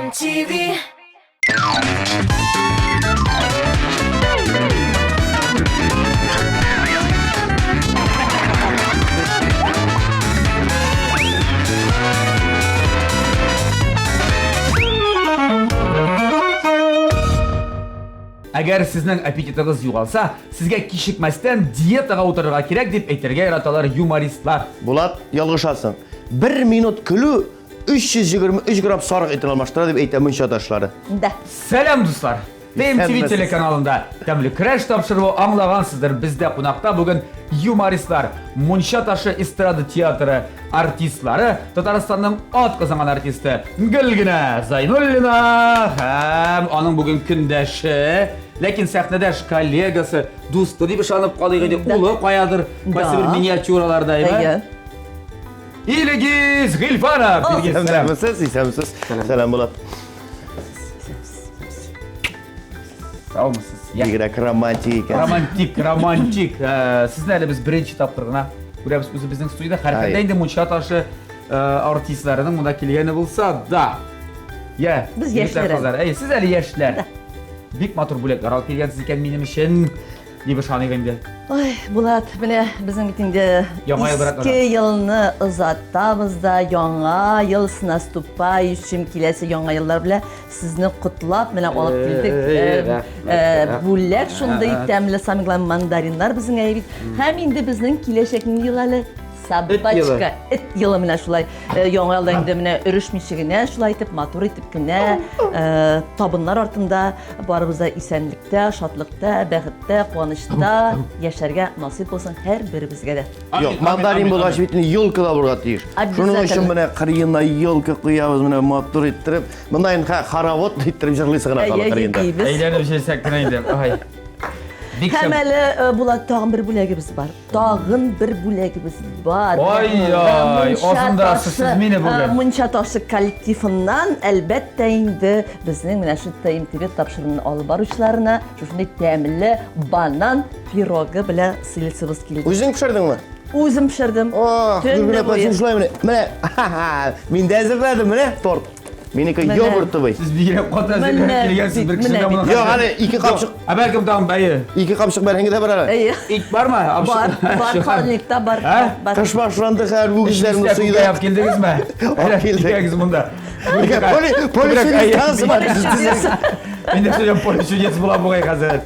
TMTV. Әгәр сезнең аппетитыгыз югалса, сезгә кичекмәстән диетага утырырга кирәк дип әйтергә яраталар юмористлар. Булат, ялгышасың. Бер минут көлү 323 грамм сарык итен алмаштыра дип әйтә мунча ташлары. Да. Сәлам, дуслар! ТМТВ Исәнмесез. телеканалында Тәмле көрәш тапшыруы аңлагансыздыр. Бездә кунакта бүген юмористлар, Мунча ташы эстрада театры артистлары, Татарстанның ат казанган артисты Гөлгенә Зайнуллина һәм аның бүген көндәше, ләкин сәхнәдәш коллегасы, дусты дип ышанып калыйк инде, улы каядыр, кайсы бер миниатюраларда, әйе? Әйе. Илгиз Гыйльфанов! Илгиз, сәлам. Исәнмесез, исәнмесез. Сәлам, Булат. Саумысыз. Я. Бигрәк романтик икән. Романтик, романтик. Сезне әле без беренче тапкыр гына күрәбез үзебезнең студиядә. Һәрхәлдә инде мунча ташы артистларының монда килгәне булса да. Я, Без егетләр, яшьләр әле. кызлар. Әй, сез әле яшьләр. Бик матур бүләкләр алып килгәнсез икән минем өчен. Дип ышаныйк инде. Ой, Булат, менә безнең бит инде Яңа ел иске елны озатабыз да, яңа ел с наступающим киләсе яңа еллар белән сезне котлап, менә алып килдек. Бүләк шундый тәмле, самый главный мандариннар безнең әйе бит. Һәм инде безнең киләчәк ел әле собачка, эт елы менә шулай. Яңа елда инде менә өрешмичә генә шулай итеп, матур итеп кенә табыннар артында барыбыз да исәнлектә, шатлыкта, бәхеттә, куанычта яшәргә насыйп булсын һәрберебезгә дә. Юк, мандарин булгач бит инде елка да булырга тиеш. Шуның өчен менә кырыена елка куябыз, менә матур иттереп. Монда инде хоровод иттереп җырлыйсы гына кала кырыенда. Әйләнеп җөрсәк кенә инде. Ай. Бик Һәм әле Булат тагын бер бүләгебез бар. Тагын бер бүләгебез бар. Ай-яй, азындырасыз сез мине бүген. Мунча ташы коллективыннан, әлбәттә инде, безнең менә шу ТМТВ тапшыруын алып баручыларына шушындый тәмле банан пирогы белән сыйлысыбыз килде. Үзең пешердеңме? Үзем пешердем. Ох, Гөлгенә апа, син шулай менә. Менә, мин дә әзерләдем, менә торт. Минеке йогуртовый. Сез бигрәк каты әзерләнеп килгәнсез бер кешедә моны. Юк, әле ике капчык. Ә бәлкем тагын бәе. Ике капчык бәрәңге дә бар әле. Әйе. Ит бармы? Бар, бар, холодильникта бар. Бар. Кыш башланды, хәзер үгезләрне суйдык. Алып килдегезме? Алып килдек. Килдегез монда. Поле, поле чудес бар. Инде сөйләп поле чудес була бугай хәзер.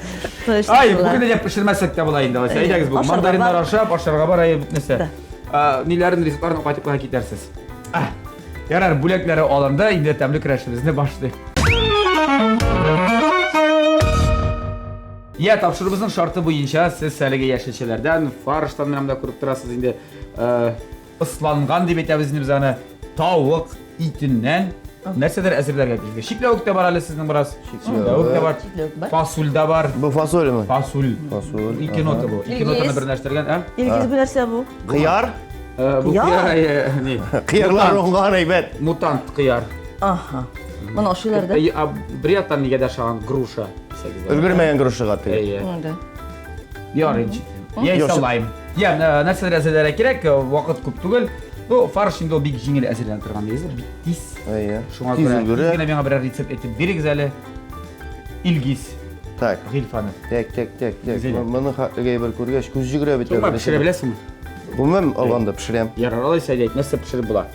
Ай, бүген дә пешермәсәк тә була инде. Әйдәгез бүген мандариннар ашап, ашарга бар, әй, нәрсә. Ниләрен, ризыкларын кайтып кына китәрсез. Ярар, бүләкләре алынды, инде тәмле көрәшебезне башлыйк. Я, тапшыруыбызның шарты буенча сез әлеге яшелчәләрдән, фарштан менә монда күреп торасыз инде, э, ысланган дип әйтәбез инде без аны, тавык итеннән нәрсәдер әзерләргә тиеш. Чикләвек тә бар әле сезнең бераз. Чикләвек тә бар. Чикләвек бар. Фасоль да бар. Бу фасольмы? Фасоль. Фасоль. Ике нота бу. Ике нотаны берләштергән, ә? Илгиз, бу нәрсә бу? Кыяр? Бу кыяр, ни? Кыярлар уңган әйбәт. Мутант кыяр. Аһа. Моны ашыйлар да. Бер яктан нигә дә ашаган груша. Өлгермәгән грушага теге. Әйе. Ярый. Яисә лайм. Я, нәрсәләр әзерләргә кирәк, вакыт күп түгел. Ну, фарш инде ул бик җиңел әзерләнә торган негезе, бик тиз. Әйе. Шуңа күрә тиз генә миңа берәр рецепт әйтеп бирегез әле. Илгиз. Так. Гыйльфанов. Так, так, так, так. Моны хәтлегә бер күргәч, күз йөгерә бит. Шуңа пешерә беләсеңме? Гомумән алганда пешерәм. Ярар, алайса әйт, нәрсә пешереп була?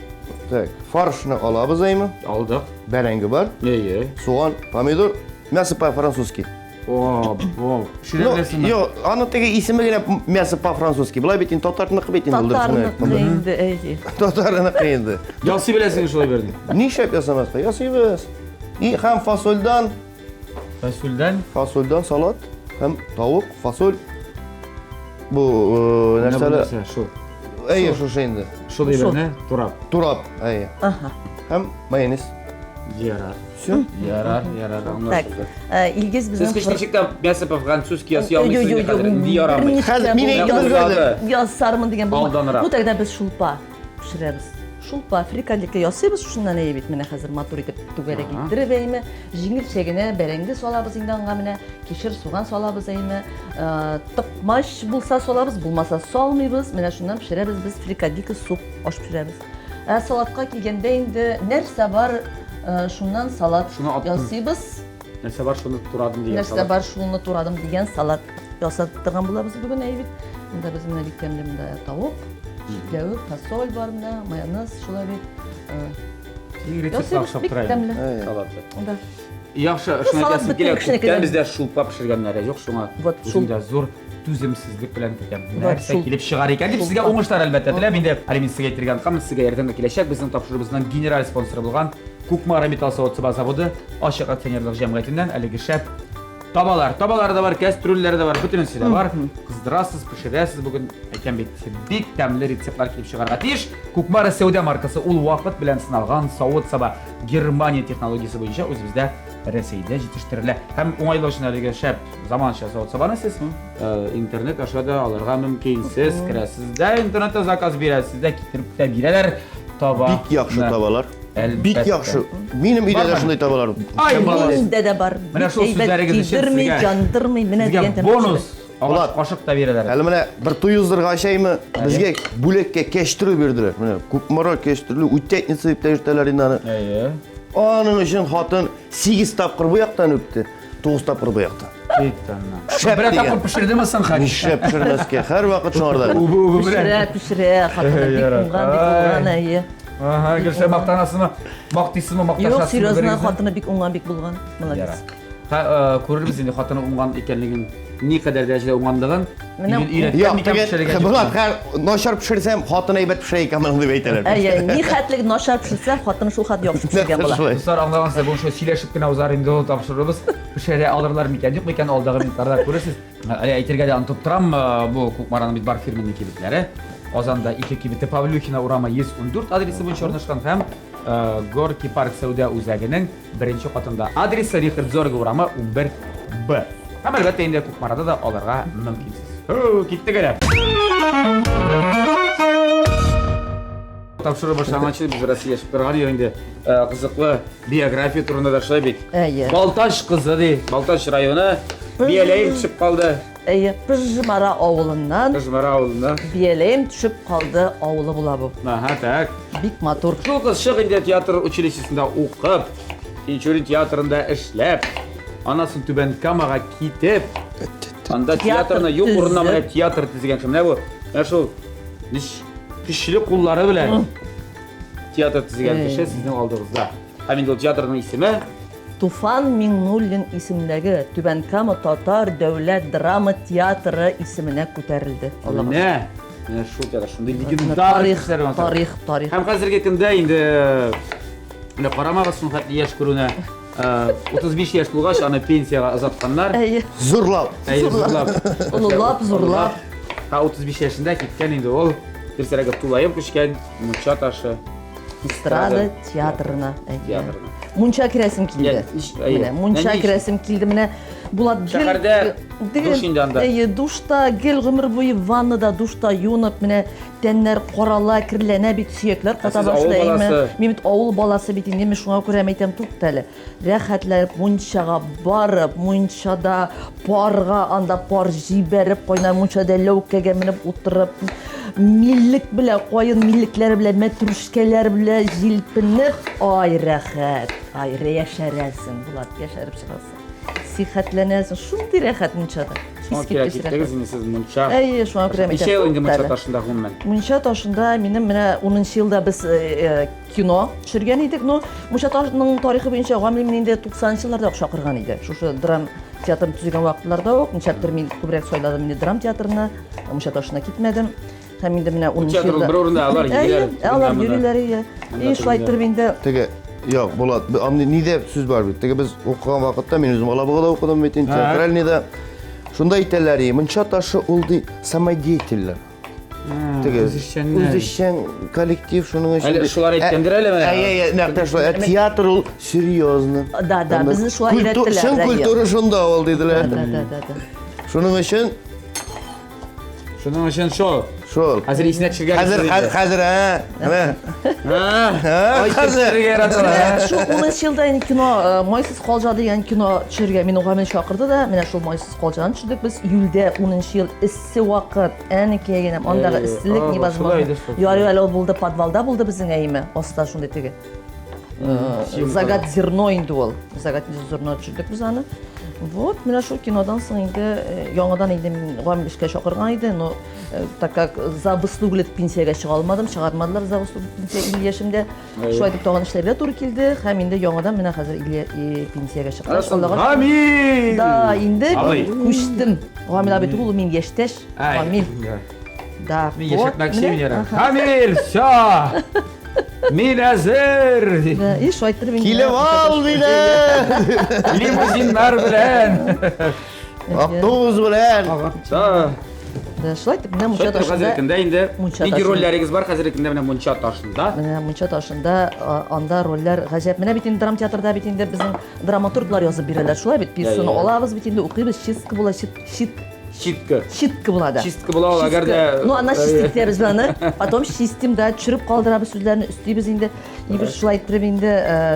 Так, фаршны алабыз әйме? Алдык. Бәрәңге бар. Әйе. Суган, помидор, мясо по-французски. О, о, пешерә беләсеңме? Юк, аны теге исеме генә мясо по-французски. Болай бит инде татарныкы бит инде ул. Татарныкы инде, әйе. Татарныкы инде. Ясый беләсең шулай берне. Нишләп ясамаска? Ясыйбыз. И һәм фасольдан Фасольдән? Фасольдән салат һәм тавык, фасоль. Бу э, нәрсәле? Нәрсә, шул. Әйе, шушы инде. Шул әйберне турап. Турап, әйе. Аһа. Һәм майонез. Ярар. Все? Ярар, ярар, аңлашылды. Так, э, Илгиз Сез безнең кич ничек тә мясо по-французски ясый алмыйсыз инде хәзер. Инде ярамый. Хәзер мин әйтеп өлгердем. Ясармын дигән булма. Алданрак. Бу тогда без шулпа пешерәбез. Шулпа, фрикаделька ясыйбыз, шуннан әйе бит менә хәзер матур итеп түгәрәк иттереп әйме. Җиңелчә генә бәрәңге салабыз инде аңа менә, кишер, суган салабыз әйме. Э, токмач булса салабыз, булмаса салмыйбыз. Менә шуннан пешерәбез без фрикаделька суп аш пешерәбез. Ә салатка килгәндә инде нәрсә бар? Шуннан салат Шуны аттым. ясыйбыз. Нәрсә бар, шуны турадым дигән Нәрсә салат. бар, шуны турадым дигән салат ясап торган булабыз бүген, әйе бит. Монда без менә бик тәмле монда тавык, чикләвек, фасоль бар менә, майонез шулай бит. Синең рецептка Ясыйбыз охшап бик тора инде. тәмле. Әйе. Салаты. Да. Яхшы, шуны салат әйтәсем бөтен килә, кешенеке күптән дә. бездә шулпа пешергәннәре юк, шуңа Вот, үзем дә зур түземсезлек белән көтәм. Вот, Нәрсә шул. килеп чыгар икән дип сезгә Шулпа. уңышлар әлбәттә теләп. Инде әле мин сезгә әйтергә онытканмын, сезгә ярдәмгә киләчәк безнең тапшыруыбызның генераль спонсоры булган Кукмара металл савыт-саба заводы ачык акционерлык җәмгыятеннән әлеге шәп табалар. Табалары да бар, кәстрүлләре дә бар, бөтенесе дә бар. Кыздырасыз, пешерәсез бүген. Әйтәм бит, бик тәмле рецептлар килеп чыгарга тиеш. Кукмара сәүдә маркасы ул вакыт белән сыналган савыт-саба Германия технологиясе буенча үзебездә Рәсәйдә җитештерелә. Һәм уңайлы өчен әлеге шәп заманча савыт-сабаны сез интернет аша да алырга мөмкинсез. Керәсез дә интернетта заказ бирәсез дә китереп тә бирәләр. Таба. Бик яхшы табалар. Бик Әлбәттә. яхшы. Минем өйдә дә Бармы? шундый табалар. Ай, молодец. Миндә дә бар. Менә Бик шул әйбәт сүзләрегез өчен Кидерми, сезгә- яндырмый, менә Сезгә дигән тәмле бонус. Агач Булат. кашык та бирәләр. Әле менә бер туй уздыргач әйме, безгә бүләккә кәчтрү бирделәр. Менә Кукмара кәчтрүле, утятница дип тә йөртәләр инде аны. Әйе. Аның өчен хатын 8 тапкыр бу яктан үпте, 9 тапкыр бу яктан. Кит аннан. Шәп Берәр дигән. тапкыр пешердеме соң хәтта? Нишләп пешермәскә? Һәрвакыт шуңарда. Үбе үбе белән. Пешерә, пешерә, хатыны бик Ярар. уңган, бик Ай. уңган, әйе. Ага, Гөлшә мактанасызмы? Мактыйсызмы, Юк, макташасызмы? серьезно, берегезне? хатыны бик уңган, бик булган. Молодец. Ярар. Ха, э, күрербез инде хатыны уңган икәнлеген, никадәр дәрәҗәдә уңганлыгын. Менә Өйрәткән Юк, микән пешерергә теге дип. Булат, хәр начар пешерсәм, хатын әйбәт пешерә икән моның дип әйтәләр. Әйе, ни хәтлек начар пешерсә, хатыны шул хәтле яхшы пешергән була. Шулай. Дуслар, аңлагансыздар, бүген шулай сөйләшеп кенә узар инде ул тапшыруыбыз. Пешерә алырлар микән, юк микән, алдагы минутларда күрерсез. Әле әйтергә дә онытып торам, бу Кукмараның бит бар фирменный кибетләре. Казанда ике кибете Павлюхина урамы 114 адресы буенча урнашкан һәм Горки парк сәүдә үзәгенең беренче катында. Адресы Рихард Зорге урамы 11 Б. Һәм әлбәттә инде Кукмарада да алырга мөмкинсез. Һу, киттек әле. Тапшыру башланганчы без бераз сөйләшеп торган идек инде. Кызыклы биография турында да шулай бит. Әйе. Балтач кызы ди, Балтач районы. Бияләем төшеп калды. Әйе, Пыжмара авылыннан Пыжмара авылыннан. Бияләем төшеп калды авылы була бу. Ага, так. Бик матур. Шул кызчык инде театр училищесында укып, Тинчурин театрында эшләп, аннан соң Түбән Камага китеп, анда Театр театрны юк урынына менә төзеп. театр төзегән кеше. Менә бу, менә шул нич көчле куллары белән театр төзегән кеше сезнең алдыгызда. Һәм инде ул театрның исеме Туфан Миңнуллин исемендәге Түбән Кама татар дәүләт драма театры исеменә күтәрелде. Аллага менә менә шул театр, шундый шөкер. легендар Тарих, кешеләр бар. тарих, тарих. Һәм хәзерге көндә инде менә карамагыз шул хәтле яшь күрүенә. 35 яшь булгач, аны пенсиягә озатканнар. Әйе. Зурлап. Әйе, зурлап. Олылап, зурлап. Һә, 35 яшендә киткән инде ул. Дөресрәге, тулаем күчкән мунча ташы Эстрада театрына. Әйе. театрына. Мунча керәсем килде. Я, әйе. Менә мунча Нәни- керәсем килде. Менә Булат гел Шәһәрдә гел- душ инде анда. Әйе, душта гел гомер буе ваннада, душта юынып, менә тәннәр карала, керләнә бит, сөякләр ката сез авыл башлый. әйме. баласы. Мин бит авыл баласы бит инде, мин шуңа күрә әйтәм, тукта әле. Рәхәтләнеп мунчага барып, мунчада парга, анда пар җибәреп, кайнар мунчада ләүкәгә менеп утырып, миллек белән, каен миллекләре белән, мәтрүшкәләр белән җилпенеп, ай рәхәт, ай яшәрәсең, Булат, яшәреп чыгасың. Сихәтләнәсең, шундый рәхәт мунчада. Шуңа күрә Искиткеч киттегез рәхәт. инде сез мунча. Әйе, шуңа күрә Ничә ел инде тукта мунча әле. ташында гомумән? Мунча ташында минем менә 10 елда без кино төшергән идек. Ну, Мунча ташының тарихы буенча Гамил мине инде 90 елларда ук чакырган иде. Шушы драм театрын төзегән вакытларда ук, нишләптер мин күбрәк сайладым инде драм театрына, Мунча ташына китмәдем. Һәм инде менә 10 Театр ул елда. бер урында, алар Әйе, йөриләр. алар Монда. йөриләр, әйе. Монда И шулай төбендә. иттереп инде Теге Юк, Булат, андый нидә сүз бар бит. Теге без укыган вакытта мин үзем Алабугада укыдым бит инде, театральныйда. Шунда әйтәләр, и, мунча ташы ул ди самодеятельләр. Теге Үзешчәннәр. Үзешчән коллектив шуның өчен. Әле шулар әйткәндер әле менә. Әйе, әйе, нәкъ тә шулай. Ә театр ул серьезно. Да, да, безне шулай өйрәттеләр, Чын әйе. культура шунда ул диделәр. Да, да, да, да. Шуның өчен Шуның өчен шул. шул. Хәзер исенә төшергән. Хәзер, хәзер, ә, менә. Ай, хәзер. төшерергә яраталар. Менә шул 10 елда инде кино Майсыз калҗа дигән кино төшерергә мине Гамил чакырды да, менә шул Майсыз калҗаны төшердек без. Июльдә 10 ел эссе вакыт, әнекәй генәм, андагы Әй, эсселек а, невозможно. шулай иде шул. Ярый әле ул булды, подвалда булды безнең әйеме, аста шундый теге. Загад зерно инде ул. Загад зерно төшердек без аны. Вот, менә шул кинодан соң инде яңадан инде мин Гамил эшкә чакырган иде, но так как за выслугу лет пенсиягә чыга алмадым, чыгармадылар за выслугу пенсия 50 яшемдә. Шулай итеп тагын эшләргә туры килде һәм инде яңадан менә хәзер 50 пенсиягә чыккач, Аллага шөкер. Гамил! Да, инде күчтем. Гамил абый түгел, ул мин яшьтәш. Гамил. Да. Мин яшәтмәкче мин ярар. Гамил, все! Мин әзер! Да, и шулай иттереп инде. Килеп ал мине! Лимузиннар белән! Автобус белән! Да. Да, шулай итеп менә мунча ташында. Хәзерге көндә инде мунча нинди ташында. рольләрегез бар хәзерге көндә менә мунча ташында? Менә мунча ташында анда рольләр гаҗәп. Менә бит инде драмтеатрда бит инде безнең драматурглар язып бирәләр. Шулай бит пьесаны алабыз бит инде укыйбыз, чистка була, чит, чит, Читка. читка була да. Чистка була ул, әгәр дә Ну, ана чистить итәбез без аны. Потом чистим да, төшереп калдырабыз сүзләрне, өстибез инде. И без шулай иттереп инде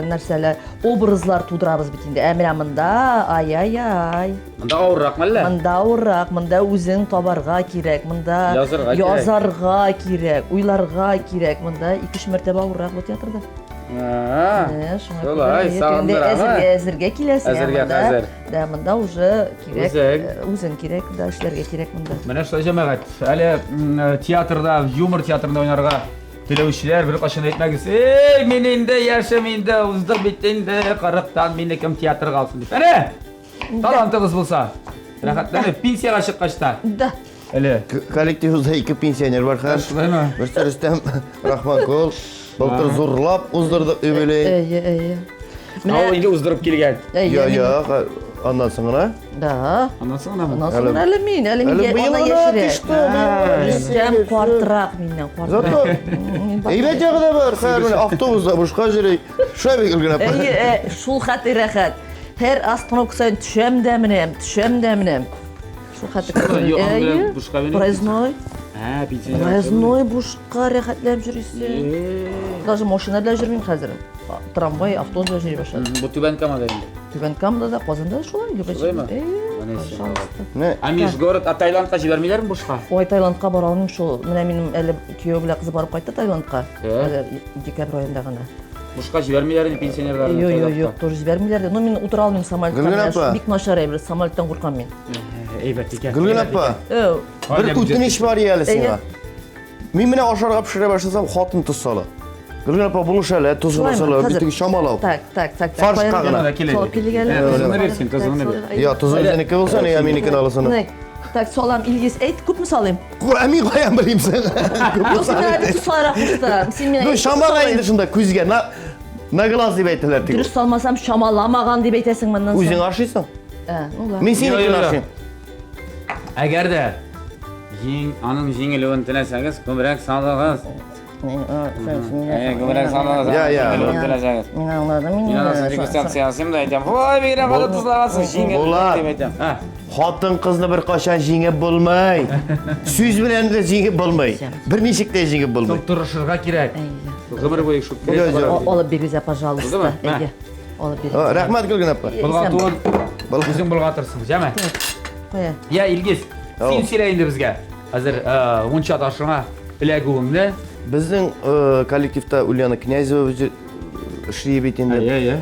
нәрсәләр, образлар тудырабыз бит инде. Ә менә монда, ай-яй-яй. Монда авыррак мәллә? Монда авыррак, монда үзең табарга кирәк, монда Язарга кирәк. язарга кирәк, уйларга кирәк. Монда ике-өч мәртәбә авыррак бу театрда. Менә шуңа күрә, Шулай, әйе, сагындырамы? Әзергә, әзергә киләсең, ә Әзергә монда, хәзер. Да, монда уже кирәк, Үзең. үзең кирәк, да, эшләргә кирәк монда. Менә шулай җәмәгать. Әле театрда, юмор театрында уйнарга теләүчеләр беркайчан әйтмәгез. Эй, мин инде яшем инде узды бит инде, 40-тан мине кем театрга алсын дип. Әнә! Талантыгыз булса, рәхәтләнеп пенсиягә чыккач та. Да. Әле. Коллективыбызда ике пенсионер бар хәзер. Шулаймы? Берсе Рөстәм Рахманкул. Былтыр зурлап уздырдык юбилей. Әйе, әйе. Ә ул инде уздырып килгән. Әйе, Я, мин- я, аннан соң гына. Да. Аннан соң гынамы? Аннан соң әле мин, әле мин Әле быел ана гына яшьрәк. төште, быел гына Рөстәм картрак миннән, картрак. Зато әйбәт ягы да бар. Хәзер менә автобуста бушка йөри. Шулай бит Гөлгенә апа. Әйе, шул хәтле рәхәт. Һәр остановка саен төшәм дә менәм, төшәм дә менәм. Шул хәтле. Юк, аның белән Әйе. бушка менә. Проездной. Ә, пенсионер. Проездной бушка рәхәтләнеп йөрисең. Даже машина белән йөрмим хәзер. Трамвай, автобус белән йөри башладым. Бу Түбән Камада инде. Түбән Камада да, Казанда да шулай. Шулаймы? Әйе, Менә син. пожалуйста. Менә Ә межгород, ә Таиландка җибәрмиләрме бушка? Ой, Таиландка бара алмыйм шул. Менә минем әле кияү белән кыз барып кайтты Таиландка. Ә? Әле декабрь аенда гына. Бушка җибәрмиләр инде пенсионерларны. Юк, юк, юк, тоже җибәрмиләр. Ну, мин утыра алмыйм самолетта. Гөлгенә Менә апа. Бик начар әйбер, самолеттан куркам мин. Әйбәт икән. Гөлгенә апа, Э, бер үтенеч бар әле сиңа. Әйе. Мин менә ашарга пешерә башласам, хатын тоз сала. Гөлгенә апа булыш әле, тозын Шулаймы? сала, Хәзер. бит чамалау. Так, так, так, так. Фаршка Каярга? гына. Салып килик әле. Тозыңны бир син, тозыңны бир. Я, тозы үзенеке булса, я минекен аласың. Менә, Так, салам, Илгиз, әйт, күпме салыйм? Ә мин каян белим син? Юк, син миңа бит саларак куштың. Син миңа Ну, әйт, күпме чамала салыйм? инде шунда күзгә, на на глаз дип әйтәләр тик. Дөрес салмасам, чамаламаган дип әйтәсең моннан соң. Үзең ашыйсың. Ә, ну ладно. Мин синекен Йо, йо, йо. ашыйм. Әгәр дә җиң, аның җиңелүен теләсәгез, күбрәк салыгыз. Күбрәк салыгыз. Я, я. Җиңелүен теләсәгез. Мин аңладым, мин. Мин анысын дегустация ясыйм да әйтәм. Ой, бигрәк каты тозлагансың, җиңел Булат. дип әйтәм. Ә, Хатын кызны бер кашан җиңеп булмый. Сүз белән дә җиңеп булмый. Берничек тә җиңеп булмый. Тырышырга кирәк. Гомер буе шул Йо, йо. Алып бирегез, пожалуйста. Булдымы? Мә. Әйе. Алып бирегез. А, Рәхмәт Гөлгенә апа. Болгатуын үзең болгатырсың, җәме? Кая? Я, Илгиз, Ау. син сөйлә инде безгә. Хәзер мунча ташыңа эләгүеңне. Безнең коллективта Ульяна Князева үзе эшли бит инде. Әйе, әйе.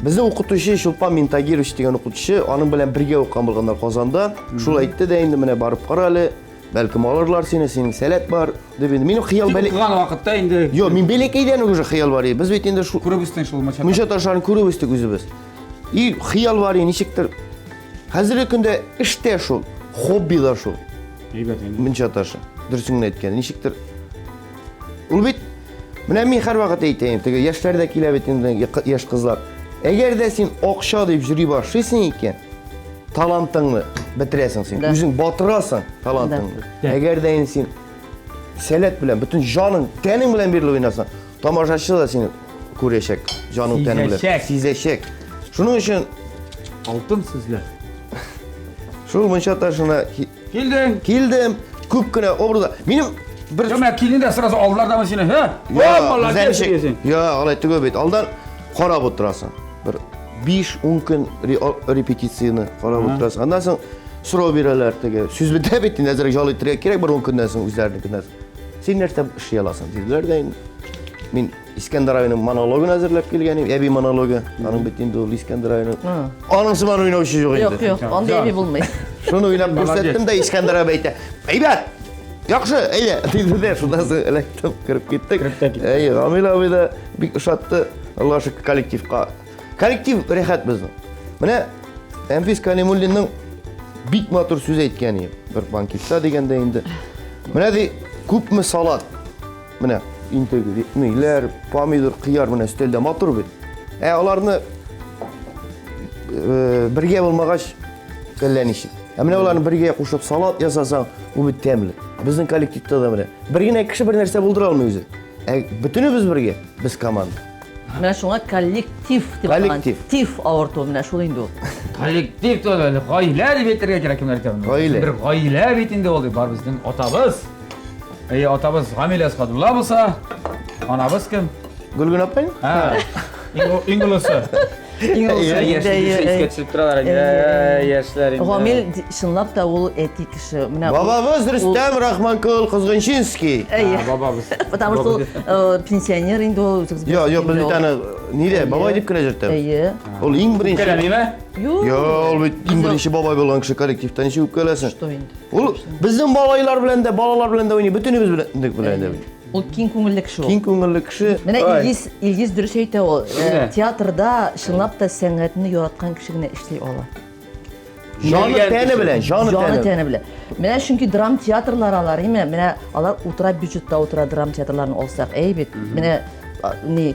Безнең укытучы Чулпан Минтагирович дигән укытучы, аның белән бергә укыган булганнар Казанда. Шул әйтте дә инде менә барып кара әле, бәлкем алырлар сине, синең сәләт бар дип инде. Минем хыял Син бәле укыган вакытта инде Йо, мин бәләкәйдән үк уже хыял бар иде. Без бит инде шул күреп үстең шул мунча. мунча ташларын күреп үстек үзебез. И хыял бар иде, ничектер. Хәзерге көндә эш тә шул, хобби да шул. Әйбәт инде. Мунча ташы. Дөресен генә әйткәндә, ничектер. Ул бит менә мин һәрвакыт әйтәм, теге яшьләр дә килә бит инде, яшь кызлар. Әгәр дә син акча дип йөри башлыйсың икән, талантыңны бетерәсең син. Да. Үзең батырасың талантыңны. Да. Әгәр дә инде син сәләт белән, бөтен җаның, тәнең белән бирелеп уйнасаң, тамашачы да сине күрәчәк, җаның тәнең белән. Сизәчәк. Сизәчәк. Шуның өчен Алтын сүзләр. шул мунча ташына Килдең. килдем, күп кенә образда. Минем бер Йо, менә килдең дә сразу алдылар да сине, һә? Я, О, молодец бездә ничек? дигәнсең. Я, алай түгел бит. Алдан карап утырасың. Бер 5-10 көн репетицияне карап утырасың. Аннан соң сорау бирәләр теге. Сүз бетә бит, инде әзрәк җал итәргә кирәк бер 10 көннән соң үзләренекеннән соң. Син нәрсә эшли аласың диделәр дә инде. Мин Искәндәр абыйның монологын әзерләп килгән идем, әби монологы. Аның бит инде ул Искәндәр абыйның. Аның сыман уйнаучы юк инде. Юк, юк, андый әби булмый. Шуны уйнап күрсәттем дә Искәндәр абый әйтә. Әйбәт! Яхшы, әйдә, диде дә, шуннан соң эләктем, кереп киттек. Кереп тә киттек. Әй, Гамил абый да бик ошатты. Аллаһ шөкер, коллективка. Коллектив рәхәт безнең. Менә Әнфис Калимуллинның бик матур сүз әйткәне бер банкетта дигәндә инде. Менә ди, күпме салат. Менә интеге, ниләр, помидор, кыяр менә өстәлдә матур бит. Ә аларны э, бергә булмагач әллә ничек. Ә менә аларны бергә кушып салат ясасаң, ул бит тәмле. Безнең коллективта да менә бер генә кеше бер нәрсә булдыра алмый үзе. Ә бөтенебез бергә, без команда. Менә шуңа коллектив дип Коллектив. Тиф авырту менә шул инде ул. Коллектив түгел, гаилә дип әйтергә кирәк кемнәр икән. Гаилә. Бер гаилә бит инде ул, бар безнең атабыз. Әйе, атабыз Гамил Әсхадулла булса, анабыз кем? Гөлгенә апай? Һа. Иң иң олысы. Иң олысы. Яшь искә төшеп торалар инде. Яшьләр инде. Гамил чынлап та ул әти кеше. Менә Бабабыз Рөстәм Рахманкул Кызгынчинский. Әйе. Бабабыз. Потому что ул пенсионер инде ул үзегез. Юк, юк, без бит аны нидә, бабай дип кенә йөртәбез. Әйе. Ул иң беренче. Үпкәләмиме? Юк. Юк, ул бит иң беренче бабай булган кеше коллективта ничек үпкәләсен? Что инде? Ул безнең балайлар белән дә, балалар белән дә уйный, бөтенебез белән белән дә бит. Ул киң күңелле кеше ул. Киң күңелле кеше. Менә Илгиз, Илгиз дөрес әйтә ул. Менә. Театрда чынлап та сәнгатьне яраткан кеше генә эшли ала. Җаны Йөргән тәне кеше. белән, җаны Җаны тәне. тәне белән. Менә чөнки драм театрлар алар, име? Менә алар утыра бюджетта утыра драм театрларын алсак, әй бит. Менә ни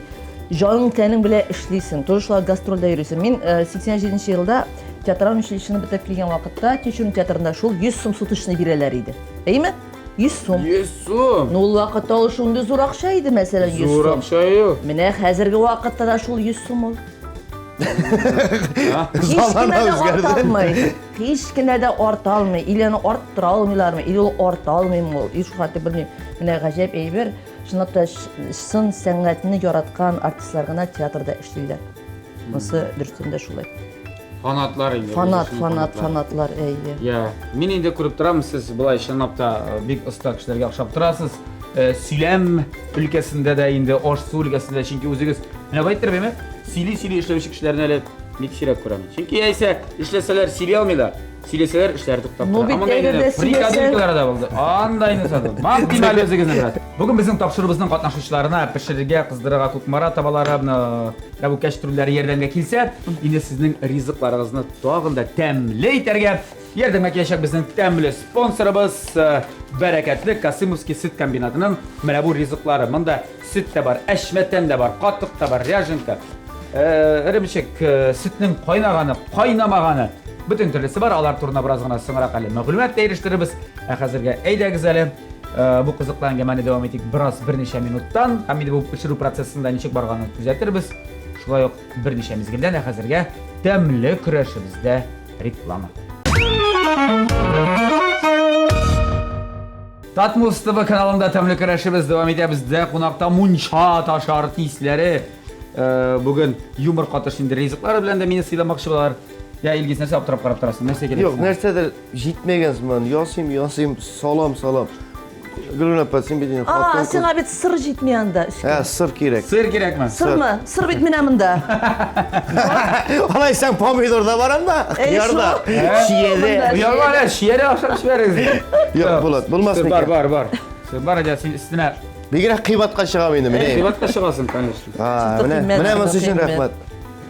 җаның тәнең белән эшлисең, тоже шулай гастрольдә йөрисең. Мин 87 елда театраль училищены бетереп килгән вакытта Тинчурин театрында шул 100 сум суточный бирәләр иде. Әйме? 100 сум. 100 сум. Ну, ул вакытта ул шундый зур акча иде, мәсәлән, 100 Зур сум. акча юк. Менә хәзерге вакытта да шул 100 сум ул. Һич Замана кенә дә арта үзгәрде. алмый. Һич кенә дә арта алмый. Или аны арттыра алмыйлармы, или ул арта алмыймы ул. И шул хәтле белмим. Менә гаҗәп әйбер. Чынлап та чын сәнгатьне яраткан артистлар гына театрда эшлиләр. Монысы дөрестән дә шулай. Фанатлар инде. Фанат, үзешнең фанат, фанатлар. фанатлар, әйе. Я, мин инде күреп торам, сез болай чынлап та бик оста кешеләргә охшап торасыз. Сөйләм өлкәсендә дә инде аш-су өлкәсендә, чөнки үзегез менә бу әйттермиме? Сөйли-сөйли эшләүче кешеләрне әле бик сирәк күрәм. Чөнки яисә эшләсәләр сөйли алмыйлар. Сөйләсәләр эшләре туктап Ну тора. бит Ә монда әгәр инде дә сөйләсәң- фрикаделькалар да булды. Анда инде сатылды. Мактыйм әле үзегезне бераз. Бүген безнең тапшыруыбызның катнашучыларына пешерергә, кыздырырга Кукмара табалары, менә бу кәчтрүлләре ярдәмгә килсә, инде сезнең ризыкларыгызны тагын да тәмле итәргә ярдәмгә киләчәк безнең тәмле спонсорыбыз Бәрәкәтле Касымовский сөт комбинатының менә бу ризыклары. Монда сөт тә бар, әшмәтән дә бар, катык та бар, ряженка, эремчек, сөтнең кайнаганы, кайнамаганы, бөтен төрлесе бар. Алар турында бераз гына соңрак әле мәгълүмат та ирештерербез. Ә хәзергә әйдәгез әле бу кызыклы әңгәмәне дәвам итик бераз берничә минуттан. Һәм инде бу пешерү процессында ничек барганын күзәтербез. Шулай ук берничә мизгелдән, ә хәзергә тәмле көрәшебездә реклама. Татмус ТВ каналында тәмле көрәшебез дәвам итә. Бездә кунакта мунча ташы артистлары. Бүген юмор катыш инде ризыклары белән дә мине сыйламакчы булалар. Я, Илгиз, нәрсә аптырап карап торасың? Нәрсә кирәк? Юк, нәрсәдер җитмәгән сыман. Ясыйм, ясыйм, салам, салам. Гөлгенә апа, син бит инде А, хатын-кыз. сиңа бит сыр җитми анда. Ә, сыр кирәк. Сыр кирәкме? Сырмы? Сыр бит менә монда. Алайсаң помидор да бар анда, Әй, кыяр да, шул. чия дә. Монда. Оялма әле, чия дә ашап җибәрегез. Юк, Булат, булмас Сыр бар, микән? бар, бар. Сыр бар, әйдә, син өстенә Бигрәк кыйбатка чыгам инде менә. кыйбатка чыгасың, конечно. А, Чынлап менә, кыйммәт, менә монысы өчен кыйммәт. рәхмәт.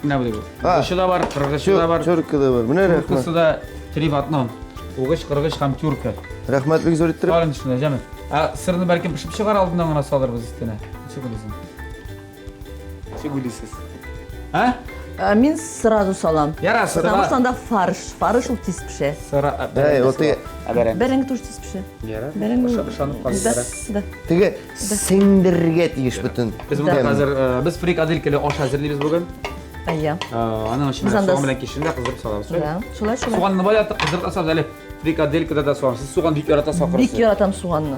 Менә бу. А. Угычы да бар, кыргычы да бар. Тюрка да бар. Менә рәхмәт. Тюркасы да три в одном. Угыч, кыргыч һәм тюрка. Рәхмәт бик зур иттереп. Бар инде шунда, җәме. Ә сырны бәлкем пешеп чыгар алдыннан гына салырбыз өстенә. Ничек уйлыйсың? Ничек уйлыйсыз? А? Ә, Мин сразу салам. Яра, Потому сыра. что анда фарш. Фарш ул тиз пешә. Сыра. Әй, вот теге, Бәрәңге тоже тиз пешә. Яра. Бәрәңге. Ышанып калдым. Да, яра. да. теге сеңдерергә тиеш бөтен. Без монда тәмен. хәзер без фрикаделькалы аш әзерлибез бүген. Әйе. Аның өчен Без анда суган белән кишерне дә кыздырып салабыз. Да. Шулай, шулай. Суганны баягы кыздырып та салабыз әле. Фрикаделькада да суган. Сез суган бик яратасыз ахрысы. Бик яратам суганны.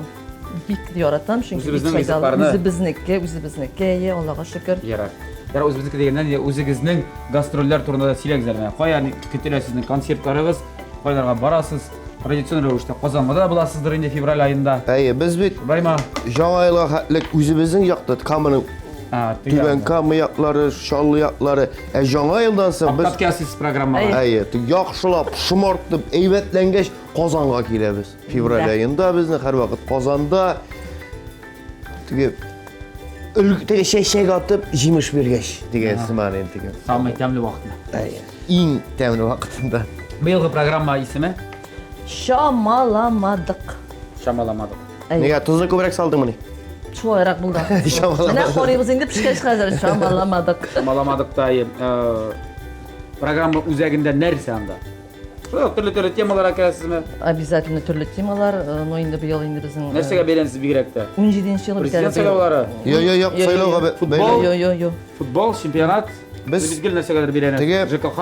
Бик яратам, чөнки бик Үзебезнең файдалы. ризыкларны. Үзебезнеке, үзебезнеке, әйе, Аллага шөкер. Ярар. Ярар, үзебезнеке дигәннән, үзегезнең гастрольләр турында да сөйләгез әле. Менә кая көтелә сезнең концертларыгыз, кайларга барасыз? Традицион рәвештә Казанда да буласыздыр инде февраль аенда. Әйе, без бит Шулаймы? Яңа елга хәтлек үзебезнең якта Каманың Түбән Кама яклары, Чаллы яклары. Ә Яңа елдан соң без Аптап киләсез программага. Әйе, яхшылап, шомартып, әйбәтләнгәч Казанга киләбез. Февраль аенда безне һәрвакыт Казанда теге теге чәчәк атып җимеш биргәч дигән сыман инде теге. Самый тәмле вакытында. Әйе. Иң тәмле вакытында. Быелгы программа исеме? Чамаламадык. Чамаламадык. Нигә тозны күбрәк салдыңмыни? Шулайрак булды. Менә карыйбыз инде пешкәч хәзер чамаламадык. Чамаламадык та программа үзәгендә нәрсә анда? Шулай ук төрле-төрле темаларга керәсезме? Обязательно төрле темалар, но инде быел инде безнең Нәрсәгә бәйләнәсез бигрәк тә? 17 ел бит әле. Президент сайлаулары. Йо, йо, йо, сайлауга футбол. Йо, йо, йо. Футбол, чемпионат. Без бит гел нәрсәгәдер бәйләнәбез. ЖКХ.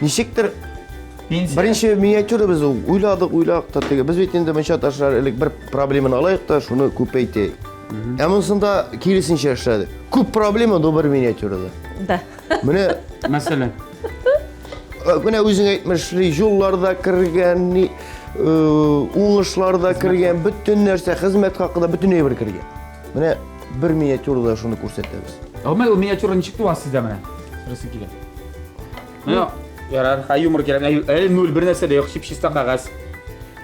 Ничектер Беренче миниатюра без уйладык, уйладык та теге. Без бит инде мунча ташлар элек бер проблеманы алайык та, шуны күпәйтәйек. Ә монысында киресенчә эшләдек. Күп проблема, но бер миниатюрада. Да. Менә мәсәлән. Менә үзең әйтмешли, юллар да кергән, ни, уңышлар да кергән, бөтен нәрсә, хезмәт хакы да бөтен әйбер кергән. Менә бер миниатюрада шуны күрсәтәбез. Гомумән, ул миниатюра ничек туа сездә менә? Сорыйсы килә. Менә ярар, ха юмор кирәк. Әле нуль бер нәрсә дә юк, чип-чиста кәгазь.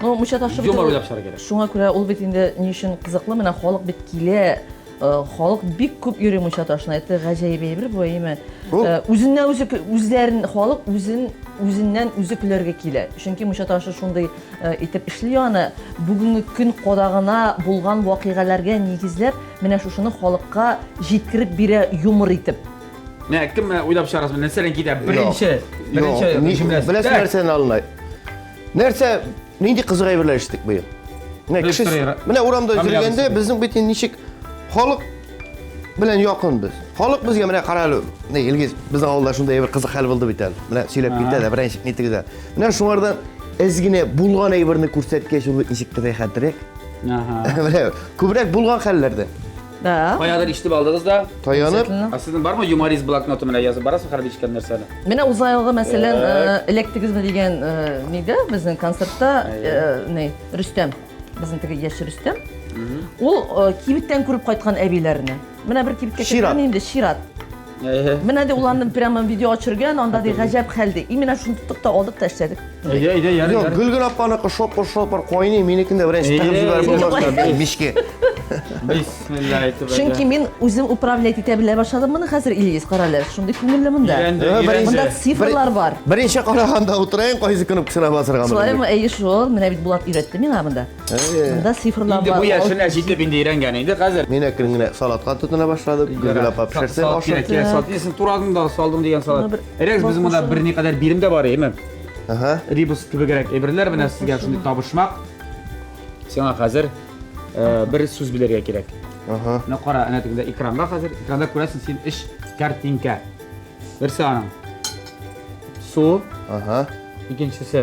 Ну, мунча ташы бит. Юмор уйлап чыгарга кирәк. Шуңа күрә ул бит инде ни өчен кызыклы, менә халык бит килә, халык бик күп йөри мунча ташына. Это гаҗәеп әйбер бу, әйеме? Үзеннән үзе үзләрен халык үзен үзеннән үзе көләргә килә. Чөнки мунча ташы шундый итеп эшли аны. Бүгенге көн кадагына булган вакыйгаларга нигезләп, менә шушыны халыкка җиткереп бирә юмор итеп. Менә кем уйлап чыгарасыз, нәрсәдән китә? Беренче, беренче җөмләсе. Беләсең нәрсәне алына? Нәрсә, нинди кызык әйберләр ишеттек быел? Менә кеше, менә урамда йөргәндә безнең бит инде ничек халык белән якын без. Халык безгә менә кара әле, не, Илгиз, безнең авылда шундый әйбер кызык хәл булды бит әле. Менә сөйләп китә дә, беренче нитегез дә. Менә шуңардан әз генә булган әйберне күрсәткәч, ул ничек тә рәхәтрәк. Ага. Менә күбрәк булган хәлләрдә. Да. Каядыр ишетеп алдыгыз да. Таянып. Ә сезнең бармы юморист блокноты менә язып барасыз һәрбер ишеткән нәрсәне? Менә узган елгы, мәсәлән, эләктегезме дигән нидә безнең концертта ни Рөстәм, безнең теге яшь Рөстәм. Ул кибеттән күреп кайткан әбиләрне. Менә бер кибеткә кергән инде чират. Менә дә уларны прямо видео төшергән, анда ди гаҗәп хәл ди. Именно шуны тоттык та алдык та эшләдек. Әйдә, әйдә, ярый. Юк, Гөлгөл апаныкы шопыр-шопыр кайный, минекен дә беренче тыгып җибәреп булмас мичкә. Бисмилла әйтеп. Чөнки мин үзем управлять итә белә башладым моны хәзер, Ильяс, карале, шундый күңелле монда. Монда цифрлар бар. Беренче караганда утырайын, кайсы кнопкасына басырга. Шулаймы? Әйе, шул. Менә бит Булат өйрәтте миңа монда. Монда цифрлар бар. Инде бу яшенә җитеп инде өйрәнгән инде хәзер. Мин әкрен генә салатка тотына башладым. Гөлгөл апа пешерсә ашап. Кирәк, кирәк, салат. Син турадың да салдың дигән салат. Рәкс, без монда берникадәр бирем дә бар, әйеме? Ага. Рибус кебегрәк әйберләр менә сезгә шундый табышмак. Сиңа хәзер бер сүз белергә кирәк. Ага. Менә кара, әнә тегендә экранга хәзер, экранда күрәсең син өч картинка. Берсе аның су. Ага. Икенчесе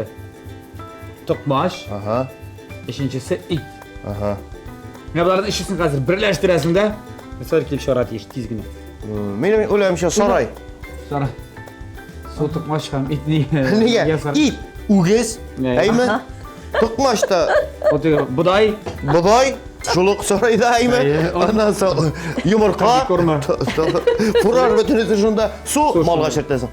токмач. Ага. Өченчесе ит. Ага. Менә боларның өчесен хәзер берләштерәсең дә, нәрсәләр килеп чыгарга тиеш тиз генә. Минем уйлавымча сарай. Сарай. Су токмач һәм ит ни? Нигә? Ит, үгез, әйме? Токмач та. Бодай. Бодай. Шул ук сарайда әйме? Аннан соң йомырка. Фураж бөтенесе шунда. Су малга чертәсең.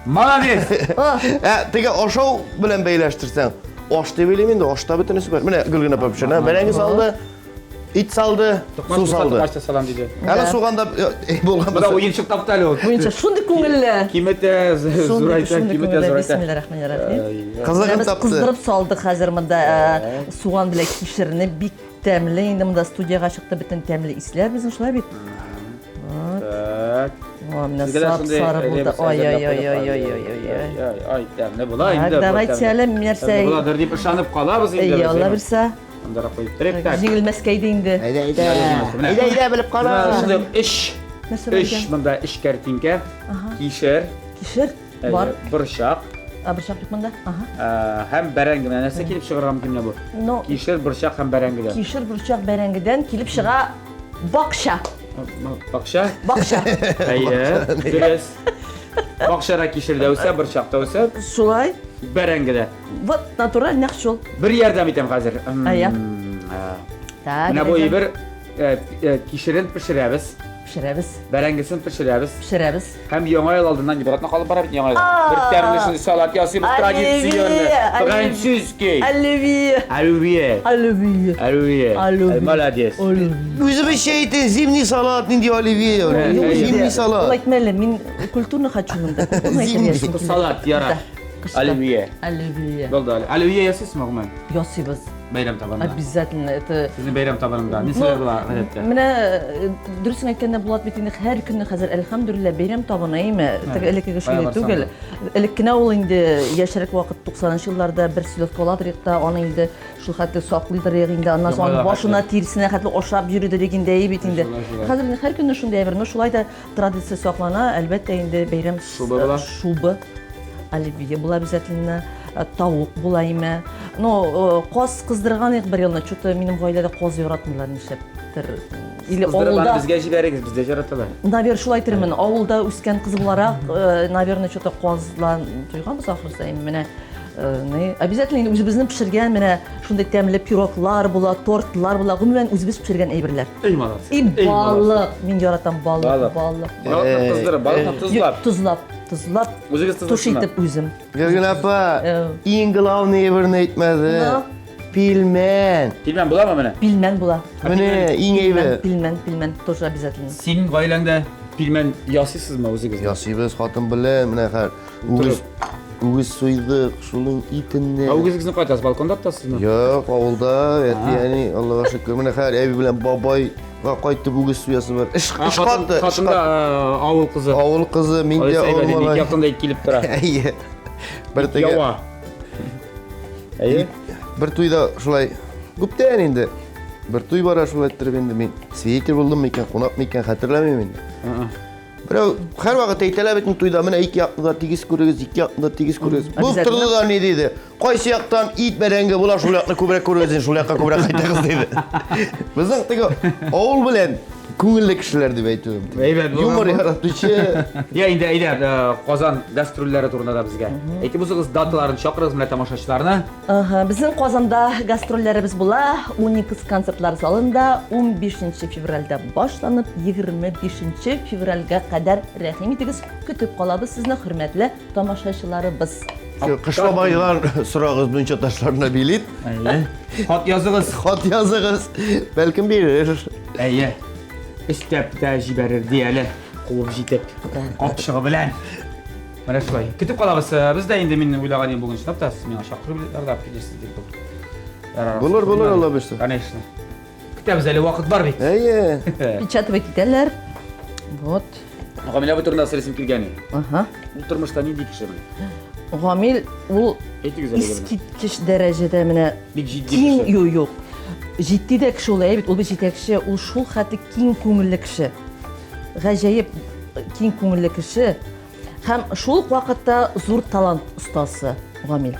Молодец! Ә теге ашау белән бәйләштерсәң, аш дип уйлыйм инде, ашта бөтенесе бар. Менә Гөлгенә апа пешерә. Бәрәңге салды. Ит салды, су салды. Токмач салам диде. Әле суган да булган. Монда уенчык тапты әле ул. Уенчык шундый күңелле. Киметә, зурайта, киметә, зурайта. Бисмиллахиррахманиррахим. Кызыгын тапты. Кыздырып салдык хәзер монда суган белән кишерне бик тәмле. Инде монда студиягә чыкты бөтен тәмле исләр безнең шулай бит. Так. О, менә сап-сары булды. Ай-ай-ай-ай-ай-ай. Ай, тәмле була инде. Давайте әле нәрсә. Буладыр дип ышанып калабыз инде. Әйе, Алла бирсә. Андара куеп торыйк. Так. Җиңелмәскә иде инде. Әйдә, әйдә. Әйдә, әйдә, белеп кара. Шундый өч. Өч монда өч картинка. Кишер. Кишер бар. Борчак. А борчак юк монда. Ага. Һәм бәрәңге. Менә нәрсә килеп чыгарга мөмкин менә бу? Ну, кишер, борчак һәм бәрәңгедән. Кишер, борчак, бәрәңгедән килеп чыга бакча. Бакча? Бакча. Әйе, дөрес. Бакчада кишер дә үсә, борчак та үсә. Шулай. Бәрәңге дә. Вот натураль нәкъ шул. Бер ярдәм итәм хәзер. Әйе. Так. Менә бу әйбер Э, э, кишерен пешерәбез. Пешерәбез. Бәрәңгесен пешерәбез. Пешерәбез. Һәм яңа ел алдыннан обратно калып бара бит яңа ел. Бер тәмле шундый салат ясыйбыз традиционный. Французский. Оливье. Оливье. Оливье. Оливье. Оливье. Молодец. Үзебезчә әйтә, зимний салат, нинди оливье, зимний салат. Ул әйтмә әле, мин культурно хочу монда. Зимний салат, яра. Оливье. Оливье. Булды. Оливье ясыйсызмы гомумән? Ясыйбыз. Бәйрәм табынында. Обязательно это. Сезнең бәйрәм табынында нәрсәләр була гадәттә? Менә э, дөресен әйткәндә Булат бит инде һәр көнне хәзер әлхәмдүлилләһ бәйрәм табыны, әйме? Теге элеккеге шундый түгел. Элек кенә ул инде яшьрәк вакыт 90 елларда бер селедка аладыр да, аны инде шул хәтле саклыйдыр инде, аннан соң башына тиресенә хәтле ашап йөридер инде, әй бит инде. Хәзер инде һәр көнне шундый әйбер, но шулай да традиция саклана, әлбәттә инде бәйрәм шуба була. Шуба. Оливье була обязательно, э, тавык була име. Но э, каз кыздырган идек бер елны, что-то минем гаиләдә каз яратмыйлар нишләптер. Или авылда безгә җибәрегез, бездә яраталар. Наверное, шулай әйтермен. Авылда үскән кыз буларак, э, наверное, что-то каздан туйганбыз ахрысы. Менә не обязательно инде үзебезнең пешергән менә шундый тәмле пироглар була, тортлар була, гомумән үзебез пешергән әйберләр. Эй, молодцы. И балык, мин яратам балык, балык. Балыкны кыздырып, балыкны тозлап. Тозлап, тозлап. Үзегез Туш итеп үзем. Гөлгенә апа, иң главный берне әйтмәде. Пилмән. Пилмән буламы менә? Пилмән була. Менә иң әйбәт. Пилмән, пилмән тоже обязательно. Синең гаиләңдә пилмән ясыйсызмы үзегез? Ясыйбыз, хатын белән менә хәр. Үгез үгез суйдык, шуның итеннән. Ә үгезегезне кайда балконда тотасызмы? Юк, авылда, әти, әни, Аллага шөкер, менә хәр әби белән бабай кайтып үгез суясы бар. Эш эш катты. Хатын да авыл кызы. Авыл кызы, мин дә авыл малае. Якында килеп тора. Әйе. Бер теге. Ява. Әйе. Бер туйда шулай күптән инде. Бер туй бара шулай иттереп инде мин свидетель булдым микән, кунак микән, хәтерләмим инде. Берәү һәрвакыт әйтәләр бит туйда, менә ике якны да тигез күрегез, ике якны да тигез күрегез. Бу торды да ни диде? Кайсы яктан ит бәрәңге була, шул якны күбрәк күрегез, шул якка күбрәк кайтыгыз диде. Безнең теге авыл белән күңелле кешеләр дип әйтүем. Әйбәт булган. Юмор яратучы. Я инде әйдә, э, Казан гастрольләре турында да безгә. Әйтеп узыгыз даталарын, чакырыгыз менә тамашачыларны. Ага, безнең Казанда гастрольләребез була. Уникс концертлар залында 15 февральдә башланып, 25 февральгә кадәр рәхим итегез. Көтеп калабыз сезне, хөрмәтле тамашачыларыбыз. Кыш бабайлар сорагыз мунча ташларына билет. Әйе. Хат языгыз. Хат языгыз. Бәлкем бирер. Әйе. Өстәп тә җибәрер ди әле. Куып җитеп. Капчыгы белән. Менә шулай. Көтеп калабыз. Э, без дә инде мин уйлаган идем бүген чынлап та сез миңа чакыру билетлары да алып килерсез дип. Ярар. Булыр, булыр, Алла бирсә. Конечно. Көтәбез әле вакыт бар бит. Әйе. Печатывать итәләр. Вот. Гамил абый турында сөйлисем килгән иде. Ага. Ул тормышта нинди кеше менә? Гамил ул Әйтегез әле. Искиткеч дәрәҗәдә менә бик җитди киң, юк, юк. Җитди дә кеше ул, әйе бит, ул бит җитәкче, ул шул хәтле киң күңелле кеше. Гаҗәеп киң күңелле кеше. Һәм шул ук вакытта зур талант остасы Гамил.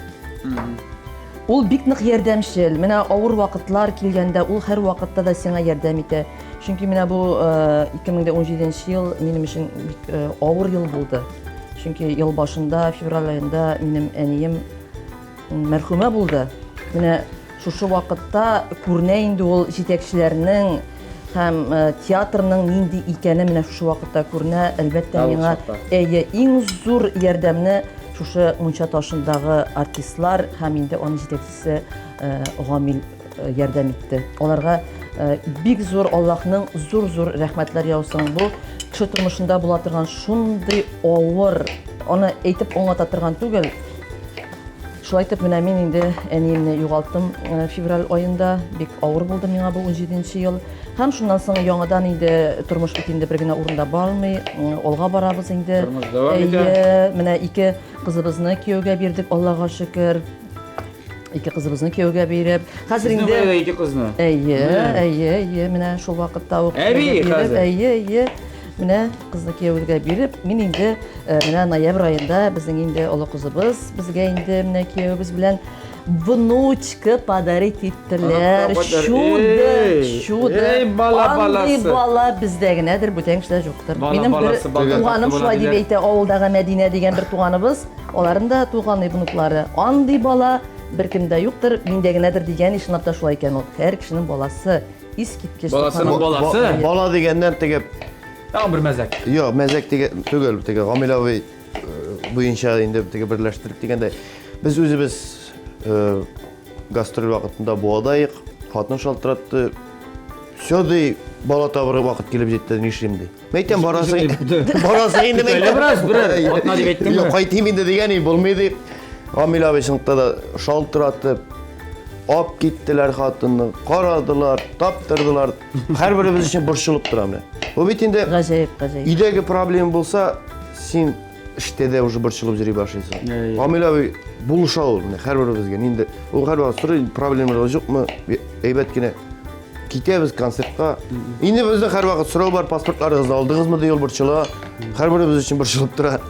Ул бик нык ярдәмчел. Менә авыр вакытлар килгәндә ул һәр вакытта да сиңа ярдәм итә. Чөнки менә бу 2017 ел минем өчен бик авыр ел булды. Чөнки ел башында, февраль аенда минем әнием мәрхүмә булды. Менә шушы вакытта күренә инде ул җитәкчеләрнең һәм э, театрның нинди икәне менә шушы вакытта күренә. Әлбәттә, миңа әйе, иң зур ярдәмне шушы Мунча ташындагы артистлар һәм инде аның җитәкчесе э, Гамил э, ярдәм итте. Аларга бик зур Аллаһның зур-зур рәхмәтләр яусын. Бу кеше тормышында була торган шундый авыр, аны әйтеп аңлата торган түгел. Шулай итеп, менә мин инде әниемне югалттым э, февраль аенда. Бик авыр булды миңа бу 17 ел. Һәм шуннан соң яңадан инде тормыш бит инде бер генә урында бармый, алга барабыз инде. Тормыш дәвам итә. Әйе, менә ике кызыбызны кияүгә бирдек, Аллага шөкер. Ике кызыбызны кияүгә биреп. Хәзер инде Сезнең ике кызны. Әйе, әйе, әйе, менә шул вакытта ук. Әби хәзер. Әйе, әйе. Менә кызны кияүгә биреп, мин инде э, менә ноябрь аенда безнең инде олы кызыбыз безгә инде менә кияүебез белән внучка подарить иттеләр. Чудо, чудо. Эй, бала баласы. Андый бала бездә генәдер, бүтән кешедә юктыр. Минем бер туганым шулай дип әйтә, авылдагы Мәдинә дигән бер туганыбыз, аларның да туганы внуклары. Андый бала беркемдә юктыр, миндә генәдер дигән, чынлап та шулай икән ул. Һәр кешенең баласы. Искиткеч. Баласының баласы. Бала дигәннән теге Тагын бер мәзәк. Юк, мәзәк теге түгел, теге Гамил абый буенча инде теге берләштереп дигәндәй. Без үзебез гастроль вакытында Буадаек, хатын шалтыратты. Все ди, бала табырга вакыт килеп җитте, нишлим ди. Мәйтәм, барасың, барасың инде мәйтәм. Әле бераз, берәр атна дип әйттеңме? Юк, кайтыйм инде дигән и булмый ди. Гамил абый чынлыкта да шалтыратып, ап киттеләр хатынны, карадылар, таптырдылар. Һәрберебез өчен борчылып тора менә. Бу бит инде гаҗәеп, гаҗәеп. Өйдәге проблема булса, син эштә дә уже борчылып йөри башлыйсың. Гамил абый булыша ул менә һәрберебезгә. Инде ул һәрвакыт сорый, проблемалар юкмы? Әйбәт кенә китәбез концертка. Инде бездә һәрвакыт сорау бар, паспортларыгызны алдыгызмы ди ул борчыла. Һәрберебез өчен борчылып тора.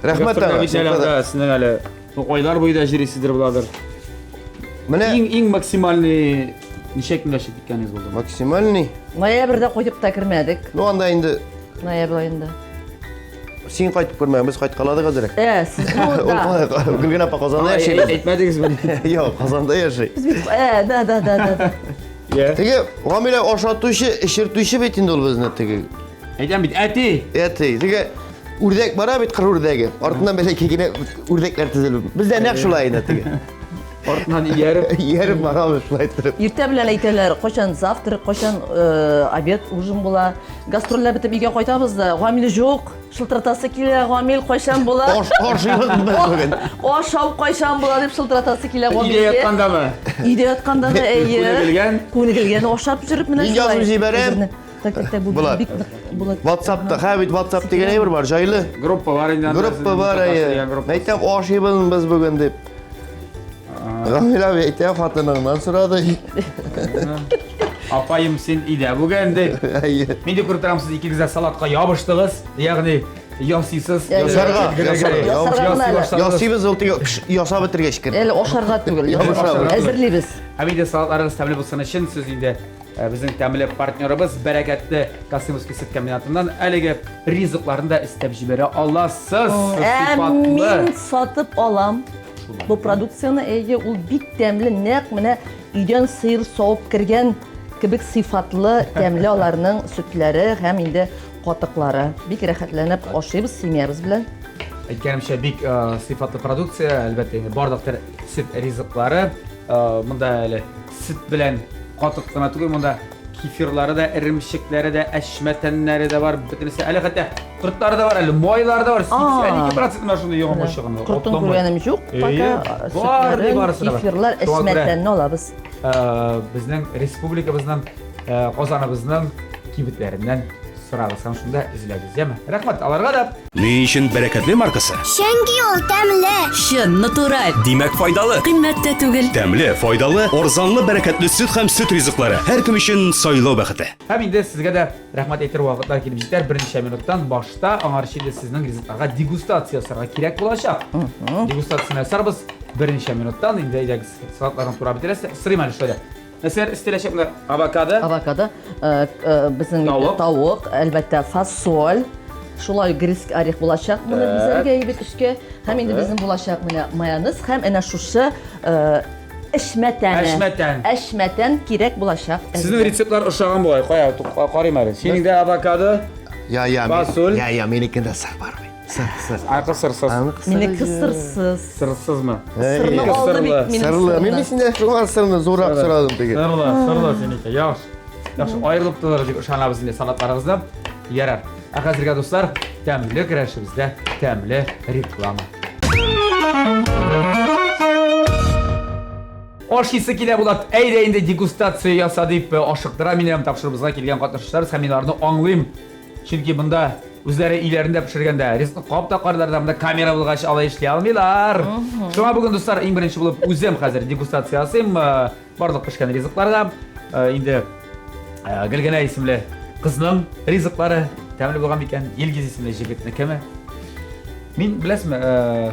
Рәхмәт аңа. Бит әле анда сезнең әле айлар буе да җөрисездер буладыр. Менә иң иң максимальный ничә көнгә чыгып киткәнегез булды? Максимальный? Ноябрьдә кайтып та кермәдек. Ну анда инде ноябрь аенда. Син кайтып күрмәгән, без кайткаладык әзрәк. Ә, сез монда. Гөлгенә апа Казанда яши. Әйтмәдегезме? Юк, Казанда яши. Без бит, ә, да, да, да, да. Теге Гамилә ашатучы, эчертүче бит инде ул безне теге. Әйтәм бит, әти. Әти. Теге үрдәк бара бит, кыр үрдәге. Артыннан бәләкәй генә үрдәкләр тезелеп. Бездә нәкъ шулай инде теге. Артыннан ияреп. Ияреп барабыз шулай иттереп. Иртә белән әйтәләр, кайчан завтрак, кайчан обед, ужин була. Гастрольләр бетеп өйгә кайтабыз да, Гамил юк, шылтыратасы килә, Гамил кайчан була? Аш, ашыйбыз без бүген. Ашау кайчан була дип шылтыратасы килә Өйдә яткандамы? Өйдә ятканда да, әйе. Күнегелгән. Күнегелгән ашап йөреп менә Мин язып җибәрәм. Так, так, так, бу бик нык була. WhatsAppта, ха бит WhatsApp дигән әйбер бар, җайлы. Группа бар инде. Группа бар, әйе. Әйтәм, ашыйбыз без бүген дип. Гамил абый әйтә, хатыныңнан сорады. Апаем, син өйдә бүген дип. Әйе. Мин дә күреп торам, сез икегез дә салатка ябыштыгыз, ягъни ясыйсыз. Ясарга, ясарга. Ясыйбыз ул теге ясап бетергәч кенә. Әле ашарга түгел. Әзерлибез. Һәм инде салатларыгыз тәмле булсын өчен сез инде безнең тәмле партнерыбыз Бәрәкәтле Касымовский сөт комбинатыннан әлеге ризыкларны да өстәп җибәрә аласыз. Ә мин сатып алам. Бу продукцияне, әйе, ул бик тәмле, нәкъ менә өйдән сыер савып кергән кебек сыйфатлы, тәмле аларның сөтләре һәм инде катыклары. Бик рәхәтләнеп ашыйбыз семьябыз белән. Әйткәнемчә, бик сыйфатлы продукция, әлбәттә, инде барлык төр сөт ризыклары. Монда әле сөт белән катык кына түгел, монда кефирлары да, эремчекләре дә, әчмәтәннәре дә бар, бөтенесе. Әле хәтта кортлары да бар, әле майлары да бар. 82% менә шундый яңа чыгымы. Кортын күргәнем юк, пока. Бар, ди барысы да бар. Кефирлар, әчмәтәнне алабыз. Безнең республикабызның, Казаныбызның кибетләреннән сорагыз һәм шунда эзләгез, яме? Рәхмәт аларга да. Ни өчен бәрәкәтле маркасы? Чөнки ул тәмле. Чын, натураль. Димәк, файдалы. Кыйммәт тә түгел. Тәмле, файдалы, арзанлы бәрәкәтле сөт һәм сөт ризыклары. Һәркем өчен сайлау бәхете. Һәм инде сезгә дә рәхмәт әйтер вакытлар килеп җитәр. Берничә минуттан башта аңарчы инде сезнең ризыкларга дегустация ясарга кирәк булачак. Дегустацияне ясарбыз берничә минуттан. Инде әйдәгез, салатларны турап бетерәсез. Сорыйм әле шулай да. Нәрсәләр өстәләчәк менә? Авокадо. Авокадо, безнең тавык, әлбәттә, фасоль. Шулай грецкий орех булачак моны бизәргә әйбәт өскә. Һәм инде безнең булачак менә майонез һәм әнә шушы әшмәтәне. Әшмәтән. Әшмәтән кирәк булачак. Сезнең рецептлар ошаган бугай. Кая, карыйм әле. Синең дә авокадо. Я, я. Фасоль. Я, я, минекендә сыр бар бит. Сыр, сыр. Аркы сырсыз. Минеке сырсыз. Сырсызмы? Сырны алды бит минем Сырлы. Мин синдә шуңа сырны зуррак сорадым теге. Сырлы, сырлы синеке. Яхшы. Яхшы, аерылып торыр дип ышанабыз инде салатларыгызны. Ярар. Ә хәзергә, дуслар, тәмле көрәшебездә тәмле реклама. Ашыйсы килә Булат, әйдә инде дегустация яса дип ашыктыра мине тапшырубызга килгән катнашучылар һәм мин аларны аңлыйм. Чөнки монда үзләре өйләрендә пешергәндә ризыкны кабып та карыйлар да, монда камера булгач алай эшли алмыйлар. Шуңа бүген, дуслар, иң беренче булып үзем хәзер дегустация ясыйм. Барлык пешкән ризыкларга инде Гөлгенә исемле кызның ризыклары тәмле булган микән? Илгиз исемле җегетнекеме? Мин, беләсезме,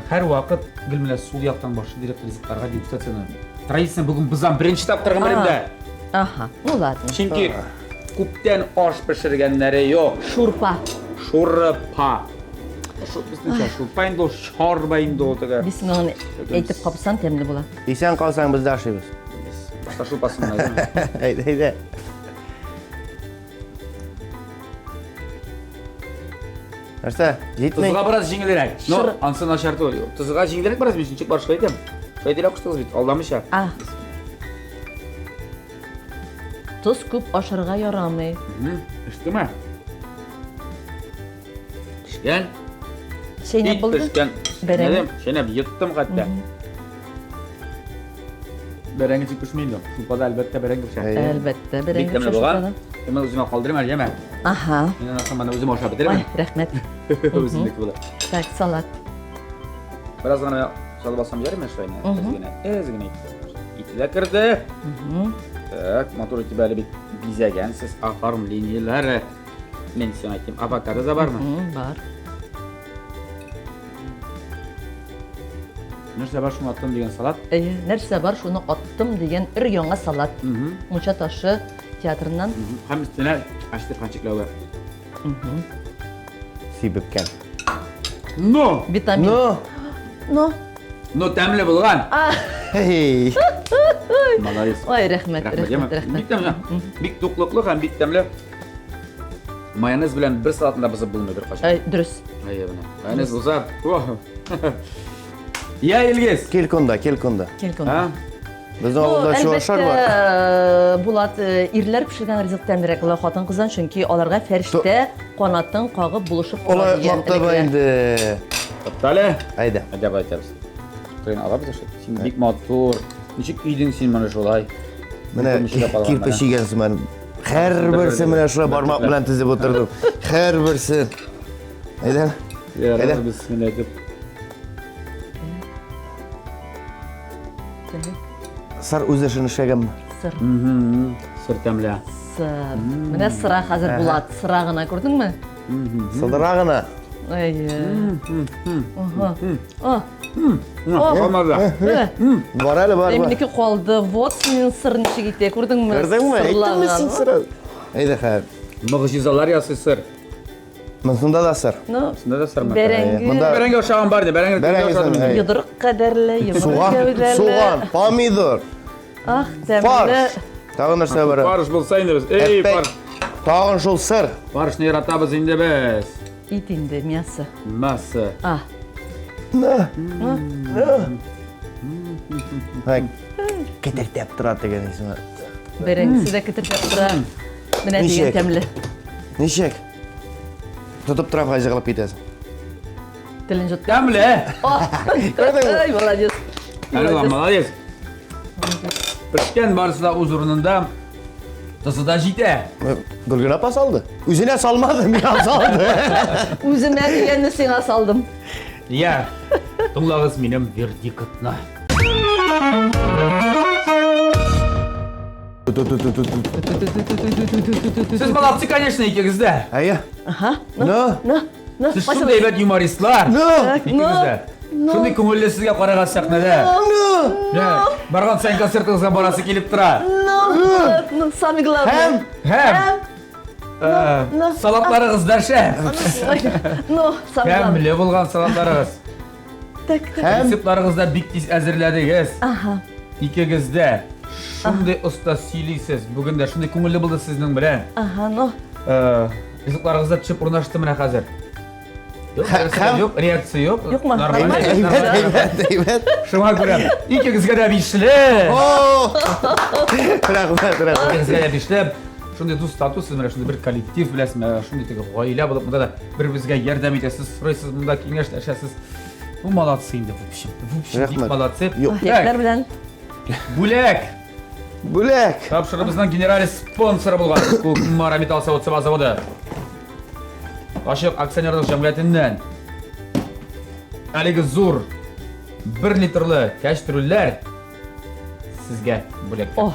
һәр вакыт гел менә сул яктан башлый директор ризыкларга дегустацияне. Традицияне бүген бозам, беренче тапкыр гомеремдә. Ага, ну ладно. Чөнки күптән аш пешергәннәре юк. Шурпа. Шурпа. Безнеңчә шурпа инде ул, шорба инде ул теге. Бисмилланы әйтеп капсаң тәмле була. Исән калсаң без дә ашыйбыз. Башта шурпасын гына. Әйдә, әйдә. Нәрсә? Җитми. Тозга бераз җиңелрәк. Но Шыр- ансы начар түгел. Тозга җиңелрәк бераз, мин ничек бар шулай әйтәм. Шулай дип куштыгыз бит, алдамыйча. А. Тоз күп ашарга ярамый. Пештеме? Пешкән. Чәйнәп Ит булды? пешкән. Бәрәңге. Чәйнәдем, Чәйнәп йоттым хәтта. Бәрәңге тик пешми инде. Шулпада әлбәттә бәрәңге пешә. Әйе. Әлбәттә, Бик бәрәңге тәмле пешә булган. шулпада. Мин үземә калдырыйм әле, яме. Аһа. Мин аннан соң моны үзем ашап Ой, бетерермен. рәхмәт. Үземнеке була. Так, салат. Бераз гына салып алсам ярыймы шулай менә? Әз генә, әз генә ит. Ите дә керде. Так, матур итеп әле бит бизәгәнсез оформлениеләре. Мин сиңа әйтим, авокадо да бармы? Бар. Нәрсә бар шуны аттым дигән салат. Әйе, нәрсә бар шуны аттым дигән өр яңа салат. Мунча ташы театрыннан. Һәм өстенә әчтерхан чикләве. Сибепкән. Но! Витамин. Ну, Но. Но тәмле булган. хей. Молодец. Ой, рәхмәт, Рәхмәт, яме. рәхмәт, рәхмәт. Бик тәмле. Бик туклыклы һәм бик тәмле. Майонез белән бер салатны да бозып булмый беркайчан. Ай, дөрес. Әйе, менә. Майонез булса. о. Я, Илгиз. Кил кунда, кил кунда. Кил кунда. А? Безнең Ну, авылда чуашлар бар. әлбәттә, Булат, ирләр пешергән ризык тәмлерәк була хатын-кыздан, чөнки аларга фәрештә канатын кагып булышып тора Олай дигән мактама элекләр. инде. Туктале. Әйдә. Әйдә, әйтәбез. Трен алабыз шул. Син бик матур. Ничек өйдең син моны шулай? Менә Ничек алган кирпеч игәнсең менә. Һәрберсе менә шулай бармак белән тезеп утырдым. Һәрберсе. Әйдә. Әйдә. Әйдә. Бисмилла әйтеп. Сыр үз эшен эшләгәнме? Сыр. Сыр тәмле. Сыр. Менә сыра хәзер Булат, сыра гына күрдеңме? Сыдыра гына. Әйе. Ага. А, Калмады. менә. Бар әле, бар, бар. Минеке калды. Вот синең сыр ничек итә, күрдеңме? Күрдеңме? Әйттеңме син Сырлаган. сыр? Әйдә хәзер. Могҗизалар ясый сыр. Монсында да сыр. Ну, Шунда да сырмы? бәрәңге. Монда Бәрәңге ашаган бар иде. Бәрәңге Бәрәңге ашадым инде. әйе. Йодрык кадәрле, йомры Суган, гәүдәле. суган, помидор, Ах, тәмле. фарш. Тагын нәрсә бар? Фарш булса инде без. Эй, Әппәк. фарш. Тагын шул сыр. Фаршны яратабыз инде без. Ит инде, мясо. Масса. А, На. На. Һай, Кетертәп тора дигән исеме. бәрәңгесе дә кетердәп тора. Менә дигән Ничек? тәмле. Ничек? Тотып торам, хәзер җыгылып китәсең. Телен җотты. Тәмле. Күрдеңме? Ай, молодец. Әле молодец. Пешкән барысы да үз урынында. Тозы да җитә. Гөлгенә апа салды. Үзенә салмады, миңа салды. Үземә дигәнне сиңа салдым. Я, тыңлагыз минем вердиктны. Сез молодцы, конечно, икегез дә. Әйе. Ага. Ну? На, на. Сез шундый әйбәт юмористлар. Ну? Икегез дә. Шундый күңелле сезгә караган сәхнәдә. Ну? Я, Барган саен концертыгызга барасы килеп тора. Ну, ну, самое главное. Һәм Һәм ну, салатларыгыз да шәп. Ну, самое главное. Тәмле булган салатларыгыз. Так, так. Һәм Рецептларыгыз да бик тиз әзерләдегез. Ага. Икегез дә шундый оста сөйлисез. Бүген дә шундый күңелле булды сезнең белән. Ага, ну. Ризыкларыгыз да төшеп урнашты менә хәзер. Юк, реакция Һәм- юк, реакция юк. Юкмы? Нормаль. Нормаль. әйбәт, әйбәт, әйбәт. Шуңа күрә икегезгә дә бишле. О! Рәхмәт, рәхмәт. Икегезгә дә бишле. Шундый дус тату сез менә шундый бер коллектив беләсезме, шундый теге гаилә булып монда да бер-берегезгә ярдәм итәсез, сорыйсыз, монда киңәшләшәсез. Ну, молодцы инде, в общем. В общем, бик Рәхмәт. молодцы. Юк. Яшьләр белән. Бүләк. Бүләк. Тапшырыбызның генераль спонсоры булган Кукмара металл савыт-саба заводы. Ачык акционерлык җәмгыятеннән әлеге зур 1 литрлы кәчтрүлләр сезгә бүләк. О,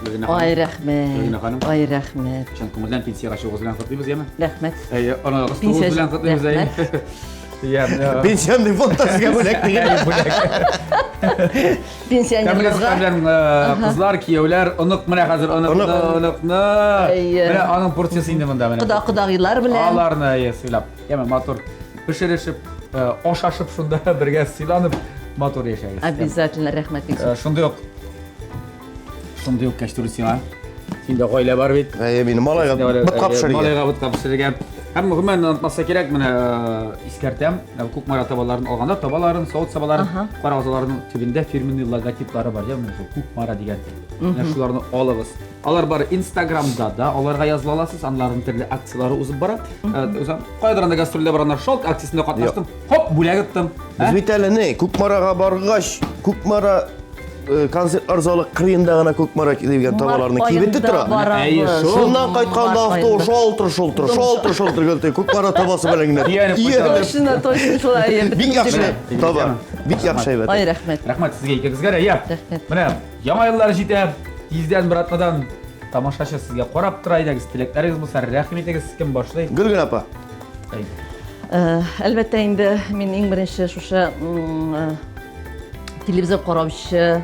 Гөлгенә ханым, ай Гөлгенә ханым. рәхмәт. Ай рәхмәт. Чын күңелдән пенсиягә чыгуыгыз белән котлыйбыз, яме? Рәхмәт. Әйе, аналыгыз тууыгыз Пенсия белән котлыйбыз, әйе. Я, Пенсионный фондта сезгә бүләк дигән. Әйе, бүләк. Пенсионерларга. Тәмле белән кызлар, кияүләр, онык менә хәзер оныкны, Онык. оныкны. Әйе. Менә аның порциясе инде монда менә. Кода кодагыйлар белән. Аларны әйе сыйлап. Яме матур пешерешеп, ашашып шунда бергә сыйланып матур яшәгез. Обязательно рәхмәт бик зур. Шундый ук шундый ук кәчтүр сиңа. Синдә гаилә бар бит. Әйе, минем малайга ботка пешергән. Малайга ботка пешергән. Һәм гомумән онытмаска кирәк, менә э, искәртәм, э, Кукмара табаларын алганда, табаларын, савыт-сабаларын, карагыз, аларның төбендә фирменный логотиплары бар, я, менә шул Кукмара дигән. Менә шуларны алыгыз. Алар бар Инстаграмда да, аларга языла аласыз, анларның төрле акцияләре узып бара. Э, уза- Кайдыр анда гастрольдә барганда шолт акциясендә катнаштым, хоп, бүләк оттым. Без бит әле не, Кукмарага баргач, Кукмара э, концертлар залы кырыенда гына Кукмара дигән табаларның кибете тора. Әйе, шул. Шуннан кайтканда автобус шалтыр шалтыр шалтыр шалтыр гөлте Кукмара табасы белән генә. Ияреп Ияреп. Точно, точно шулай. Бик яхшы таба. Бик яхшы әйбәт. Ай, рәхмәт. Рәхмәт сезгә икегезгә дә. Я. Рәхмәт. Менә яңа еллар җитә. Тиздән бер атнадан тамашачы сезгә карап тора. Әйдәгез, теләкләрегез булса, рәхим итегез. Кем башлый? Гөлгенә апа. Әйдә. Э, Әлбәттә инде мин иң беренче шушы м, э, телевизор караучы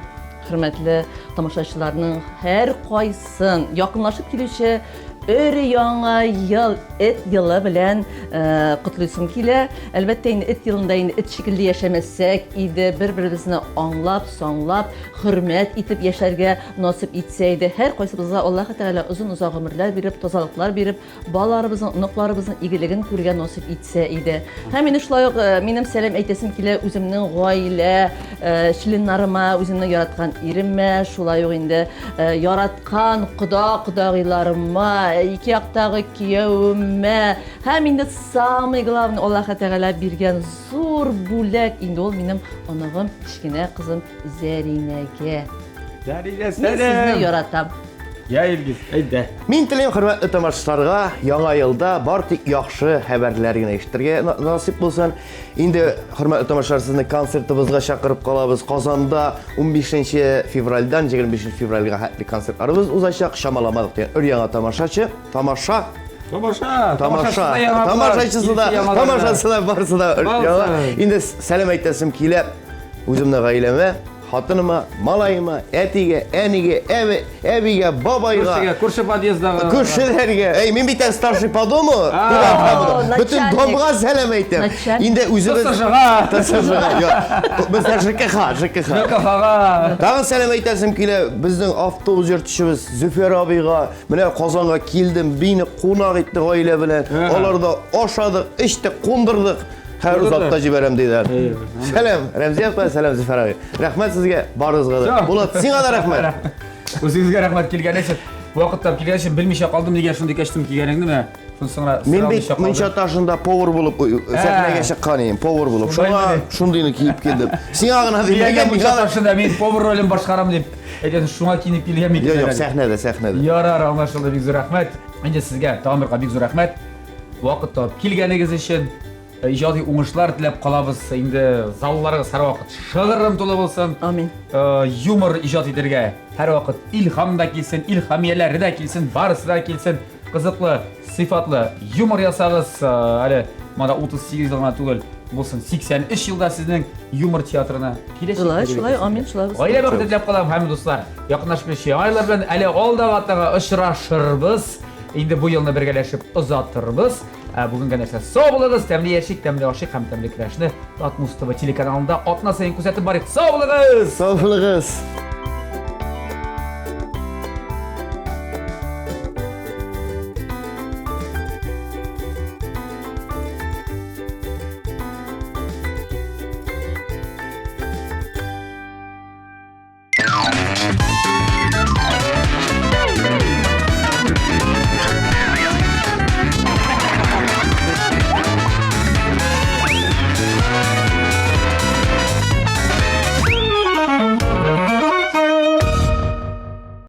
хөрмәтле тамашачыларның һәркайсын якынлашып килүче өр яңа ел эт елы белән э, котлыйсым килә. Әлбәттә инде эт елында инде эт шикелле яшәмәсәк иде, бер-беребезне аңлап, саңлап, хөрмәт итеп яшәргә насыйп итсә иде. Һәркайсыбызга Аллаһы Тәгалә озын-озак гомерләр биреп, тазалыклар биреп, балаларыбызның, оныкларыбызның игелеген күрергә насыйп итсә иде. Һәм инде шулай ук э, минем сәлам әйтәсем килә үземнең гаилә э, членнарыма, үземнең яраткан иремә, шулай ук инде э, яраткан кода кодагыйларыма, ике яктагы кияүемә һәм инде самый главный Аллаһы Тәгалә биргән зур бүләк инде ул минем оныгым, кечкенә кызым Зәринәгә. Зәринә, Мин сезне сәлам. яратам. Я, Илгиз, әйдә. Мин телим хөрмәтле тамашачыларга яңа елда бар тик яхшы хәбәрләр генә ишетергә насыйп булсын. Инде хөрмәтле тамашачылар сезне концертыбызга чакырып калабыз. Казанда 15 февральдән 25 февральгә хәтле концертларыбыз узачак. Чамаламадык дигән өр яңа тамашачы, тамаша Тамаша, Тамаша, тамашачысы да, тамашасы да барысы да өр яңа. Инде сәлам әйтәсем килә үземнең гаиләмә, хатыныма, малаема, әтигә, әнигә, әби, әбигә, бабайга. Күршегә, күрше подъездагы. Күршеләргә. Әй, мин бит старший по дому. Бөтен домга сәлам әйтәм. Инде үзебез ТСЖга. ТСЖга. Юк. Бездә ЖКХ, ЖКХ. ЖКХга. Тагын сәлам әйтәсем килә безнең автобус йөртүчебез Зөфәр абыйга. Менә Казанга килдем, мине кунак итте гаилә белән. Аларда ашадык, эчтек, кундырдык. Хәер озатта җибәрәм диделәр. Сәлам, Рәмзия апа, сәлам Зөфәр абый. Рәхмәт сезгә, барыгызга да. Булат, сиңа да рәхмәт. Үзегезгә рәхмәт килгән өчен. Вакыт табып килгән өчен белмичә калдым, нигә шундый костюм кигәнеңне менә. Шунысын гына Мин бит мунча ташында повар булып сәхнәгә чыккан идем, повар булып. Шуңа шундыйны киеп килдем. Сиңа гына дип. Нигә мунча ташында мин повар ролен башкарам дип. Әйтәсең, шуңа киенеп килгән микән? Юк, юк, сәхнәдә, сәхнәдә. Ярар, аңлашылды, бик зур рәхмәт. Инде сезгә тагын бер кат бик зур рәхмәт. Вакыт табып килгәнегез өчен э, иҗади уңышлар теләп калабыз. Инде залларыгыз һәрвакыт шыгрым тулы булсын. Амин. Э, юмор иҗат итәргә һәрвакыт илһам да килсен, илһамияләре дә килсен, барысы да килсен. Кызыклы, сыйфатлы юмор ясагыз. Э, әле монда 38 ел гына түгел, булсын 83 елда сезнең юмор театрына киләчәк. Шулай, шулай, амин, шулай булсын. Гаилә бәхете теләп калам һәм дуслар. Якынлашып килүче яңа еллар белән әле алдагы атнага очрашырбыз. Инде бу елны бергәләшеп озатырбыз. Ә бүгенгә нәрсә? Сау булыгыз, тәмле яшик, тәмле ашыйк һәм тәмле көрәшне Татмуз ТВ телеканалында атна саен күзәтеп барыйк. Сау булыгыз! Сау булыгыз!